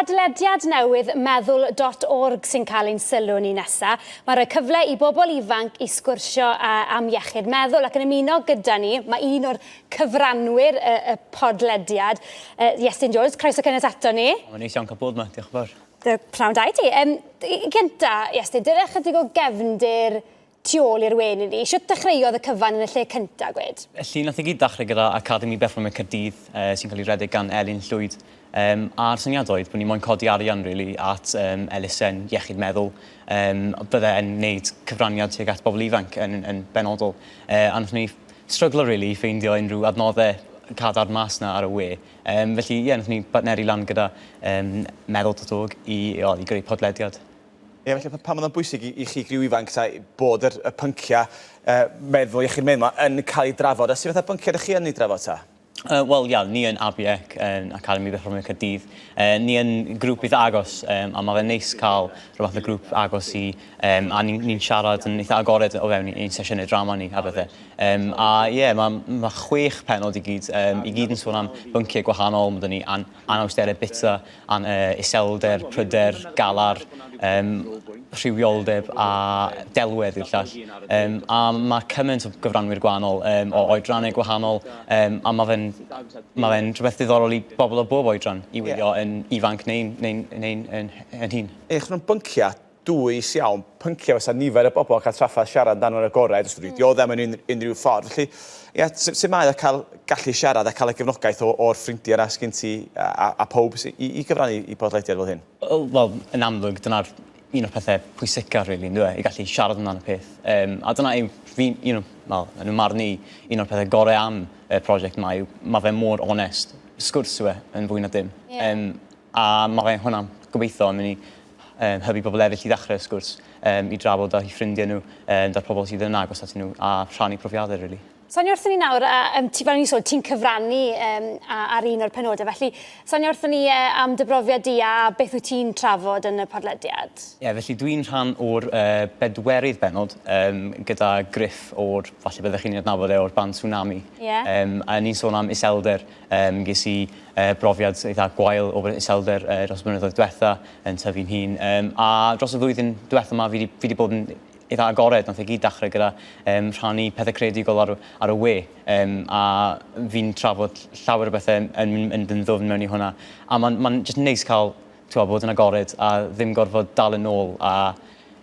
Podlediad newydd meddwl dot org sy'n cael ein sylw ni nesa. Mae'n rhoi cyfle i bobl ifanc i sgwrsio am iechyd meddwl ac yn ymuno gyda ni mae un o'r cyfranwyr y, y podlediad, Iestyn Jones. Croeso cynnes ato ni. Mae'n neis iawn cael bod yma, diolch yn fawr. Pnawn da i ti. Um, gynta, Iestyn, dyna chydig o gefndir tu ôl i'r wên i ni. Shwt dechreuodd y cyfan yn y lle cynta, gwed? Felly, nath e gyd ddechrau gyda Academi Berfformiad Caerdydd, uh, sy'n cael ei redeg gan Elin Llwyd. Um, a'r syniad oedd bod ni moyn codi arian, really, at um, elusen iechyd meddwl. Um, bydde yn wneud cyfraniad tuag at bobl ifanc yn, yn benodol. Uh, a nath ni stryglo, really, i ffeindio unrhyw adnoddau cadarn mas na ar y we. Um, felly, ie, yeah, nath ni bartneri lan gyda um, meddwl.org i, o, i greu podlediad. Ie, felly pam oedd o'n bwysig i, i chi griw ifanc ta bod yr, y pynciau uh, meddwl, iechyd meddwl 'ma yn cael ei drafod? A sut fath o bynciau ydych chi yn ei drafod ta? Uh, Wel, ia, ni yn ABEC, yn Academi Berfformio Caerdydd. Uh, ni yn grŵp eitha agos, um, a mae fe'n neis cael rhyw fath o grŵp agos i, um, a ni'n ni siarad yn eitha agored o fewn ein sesiynau drama ni a bethau. Um, a ie, yeah, mae ma chwech penod i gyd, um, i gyd yn sôn am bynciau gwahanol, mae 'da ni an anawsterau bita, an, uh, iselder, pryder, galar, um, rhywioldeb a delwedd yw'r llall. Um, a mae cymaint o gyfranwyr gwahanol, um, o oedrannau gwahanol, um, a mae fe'n ma fe rhywbeth diddorol i bobl o bob oedran i wylio yeah. yn ifanc neu'n neu, neu, neu, yn hŷn. Eich nhw'n bynciau dwys iawn, pynciau fysa nifer o bobl yn cael trafferth siarad amdano nhw'n agored, os ydw i'n dioddef mewn unrhyw ffordd. Felly, ia, sut mae o cael gallu siarad a cael y gefnogaeth o'r ffrindiau yna sgyn ti a, a, a pawb i, i gyfrannu i podlediad fel hyn? Wel, yn amlwg, dyna'r un o'r pethau pwysica, really, ynddo e, i gallu siarad amdano y peth. Um, a dyna yw, fi, you know, well, yn y marn i, un o'r pethau gorau am y prosiect yma yw, mae fe mor onest. Sgwrs yw e, yn fwy na dim. Yeah. Um, A ma' fe hwnna, gobeithio, yn mynd i yym hybu pobl eraill i ddechrau sgwrs, yym i drafod â'u ffrindiau nhw, yym 'da'r pobl sydd yn agos atyn nhw, a rhannu profiadau rili. Sonia wrthon ni nawr, a yym ti fel o'n i'n sôn, ti'n cyfrannu yym a- ar un o'r penodau, felly sonia wrthon ni yy am dy brofiad di a beth wyt ti'n trafod yn y podlediad? Ie, felly dwi'n rhan o'r yy bedwerydd bennod yym gyda Gruff o'r, falle byddech chi'n ei adnabod e o'r band Swnami. Ie. Yym a ni'n sôn am iselder. Yym ges i yy brofiad eitha gwael o iselder yy dros y blynyddoedd dwetha yn tyfu'n hun yym a dros y flwyddyn dwetha 'ma fi 'di fi 'di bod yn eitha agored nath e gyd dachre gyda yym rhannu pethe creadigol ar y ar y we yym a fi'n trafod llawer o bethe yn yn mynd yn ddwfn mewn i hwnna a ma'n ma'n jyst neis ca'l t'mo' bod yn agored a ddim gorfod dal yn ôl a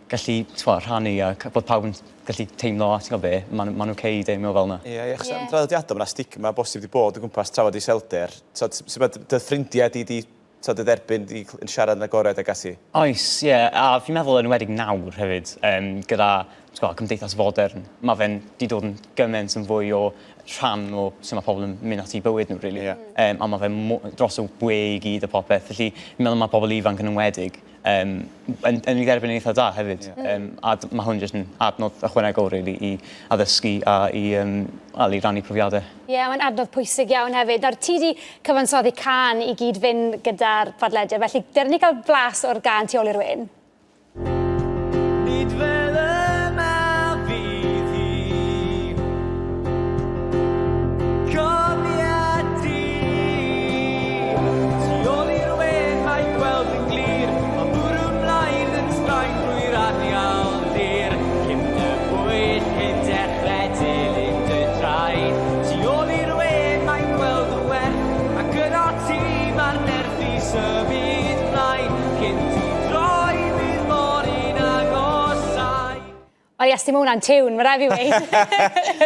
gallu t'mo' rhannu a bod pawb yn gallu teimlo, a ti'n gwybod be, mae'n ma ok i deimlo fel 'na. Ie, ie, achos yn draddodiadol mae 'na stigma bosib 'di bod o gwmpas trafod iselder. T'od, sut ma' dy ffrindiau di 'di t'od dy dderbyn di yn siarad yn agored ag ati? Oes, ie, a fi'n meddwl yn enwedig nawr hefyd, yym, gyda t'gwbo' cymdeithas fodern, ma' fe'n 'di dod yn gymaint yn fwy o rhan o sut ma' pobl yn mynd ati i bywyd nhw rili. Ie. Yym, a ma' fe mo- dros y we i gyd a popeth, felly fi'n meddwl ma' pobl ifanc yn enwedig yym, yn, yn ei dderbyn yn eitha da hefyd. Yeah. Um, a mae hwn jyst yn adnodd ychwanegol really, i addysgu a i, um, well, i rannu profiadau. Ie, yeah, mae'n adnodd pwysig iawn hefyd. Nawr, ti di cyfansoddi can i gyd fynd gyda'r podlediad, felly dere ni gael blas o'r gan tu ôl i'r wên. Nid fel yma fydd hi. Cofia di. Tu ôl i'r wên mae gweld yn glir, Mae'n bwrw mlaen yn straen drwy'r anial dir. Cyn dy bwyll, cyn dechrau dilyn dy draed. Tu ôl i'r wên mae gweld y werth, ac yno ti mae'r nerth i symud mlaen. Cyn ti droi bydd fory'n agosau. Wel Iestyn, mae hwnna'n tiwn, mae rhaid fi weud.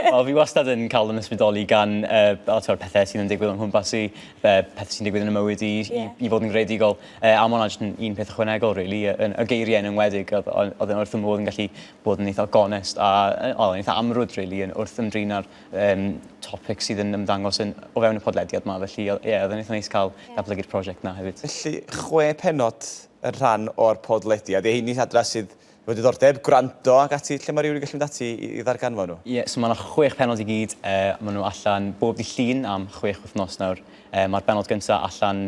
Wel, fi wastad yn cael yn ysbrydoli gan uh, o, pethau sydd yn digwydd o'n nghwmpas i, uh, pethau sy'n digwydd yn y mywyd i, yeah. i, i fod yn greadigol. Uh, a mae hwnna jyst yn un peth ychwanegol, really, y, y geiriau yn enwedig, oedd, oedd yn wrth y modd yn gallu bod yn eitha gonest a o, yn eitha amrwd, really, yn wrth ymdrin â'r um, topic sydd yn ymddangos yn, o fewn y podlediad yma. Felly, ie, yeah, oedd yn eitha neis cael yeah. datblygu'r prosiect na hefyd. Felly, chwe penod yn rhan o'r podlediad. Ie, heini adra sydd Efo diddordeb, gwrando ac ati, lle mae rhywun yn gallu mynd ati i, i ddarganfod nhw? Ie, so mae yna chwech pennod i gyd, uh, maen nhw allan bob dydd Llun am chwech wythnos nawr. Uh, Mae'r bennod gyntaf allan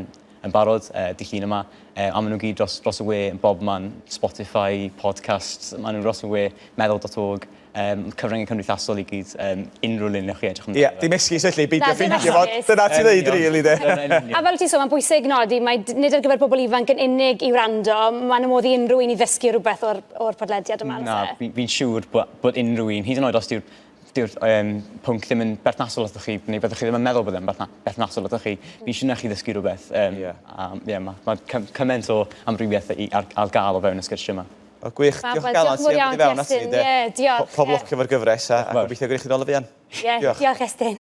yn barod, dydd Llun yma, a maen nhw gyd dros, dros y we yn bob man, Spotify, podcasts, maen nhw dros y we, meddwl.org, um, cyfryngau cymdeithasol i gyd, um, unrhyw le newch chi edrych amdano. Ie, dim esgus felly, beidio ffeindio fo, dyna ti'n dweud rili de. A fel ti'n sôn, mae'n bwysig nodi, mae nid ar gyfer pobl ifanc yn unig i wrando, mae'n modd i unrhyw un i ddysgu rhywbeth o'r, or podlediad yma. Na, fi'n fi siŵr bod, bod unrhyw un, hyd yn oed os dyw'r dyw'r um, pwnc ddim yn berthnasol wrthoch chi, neu byddwch chi ddim yn meddwl bod e'n berthnasol wrthoch chi, fi'n siŵr na chi ddysgu rhywbeth. Um, yeah. A, yeah, mae ma cymaint o amrywiaeth i, ar, ar gael o fewn y sgyrsiau yma. O, gwych. Fab, Diolch wel, galon diolch yn fawr ti am iawn dod i fewn ti, ati Estyn. de. Ie, diolch, Pob ie. lwc efo'r gyfres a a gobeithio gwneud chi nôl yn fuan. Ie, Diolch. diolch Estyn.